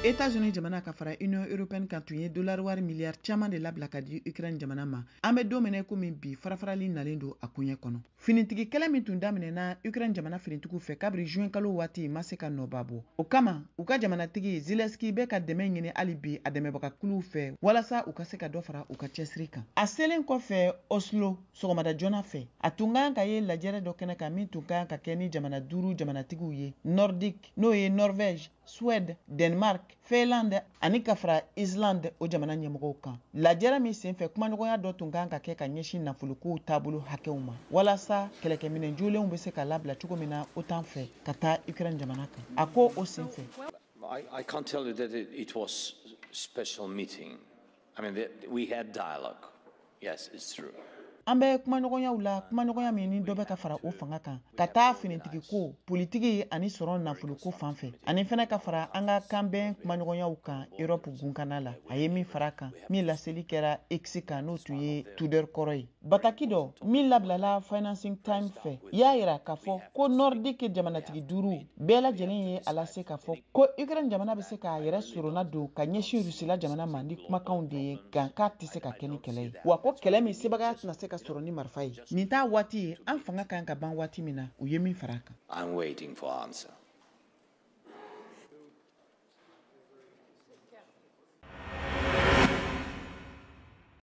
Etats-Unis jamana ka fara Union européenne kan tun ye dolari wari miliyari caman de labila ka di Ukraine jamana ma. An bɛ don min na komi bi, farafarali nalen don a koɲɛ kɔnɔ. Finitigi kɛlɛ min tun daminɛna Ukraine jamana finitigiw fɛ kabiri juin kalo waati ma se ka nɔba bɔ. O kama, u ka jamanatigi Zelensky bɛ ka dɛmɛ ɲini hali bi a dɛmɛbagakuluw fɛ walasa u ka se ka dɔ fara u ka cɛsiri kan. A selen kɔfɛ Oslo sɔgɔmada joona fɛ, a tun ka kan ka ye lajɛrɛ dɔ kɛnɛ kan min tun ka kan ka kɛ ni jamana duuru jamanatigiw ye Nordique, n'o ye Norvège, Suède, Danemark, Finlande ani ka fara Islande o jamana ɲɛmɔgɔw kan. Lajɛrɛ min senfɛ, kumaɲɔgɔnya dɔ tun kan ka kɛ ka ɲɛsin nafolokow taabolo hakɛw ma walasa kɛlɛkɛminɛn jolenw bɛ se ka labila cogo min na OTAN fɛ ka taa Ukraine jamana kan. A ko o senfɛ: I can't tell you that it was special meeting. I mean, we had dialogue. Yes, it's true. An bɛ kumaɲɔgɔnyaw la, kumaɲɔgɔnya min ni dɔ bɛ ka fara o fanga kan ka taa finitigiko, politiki ani sɔrɔ nafoloko fan fɛ, ani fɛnɛ ka fara an ka kanbɛn kumaɲɔgɔnyaw kan Europe gunkana la. A ye min fara kan min laseli kɛra X kan, n'o tun ye Twitter kɔrɔ ye, bataki dɔ min labilala Financial Times fɛ, y'a yira k'a fɔ ko Nordique jamanatigi duuru bɛɛ lajɛlen ye a lase k'a fɔ ko Ukraine jamana bɛ se k'a yɛrɛ sorona don ka ɲɛsin Rusila jamana ma ni kumakanw de ye, nka k'a tɛ se ka kɛ ni kɛlɛ ye, wa ko kɛlɛ min sebagaya tɛna se ka sɔrɔ ni marifa ye. Nin t'a waati ye, an fanga kan ka ban waati min na. U ye min fara a kan. I'm waiting for answer.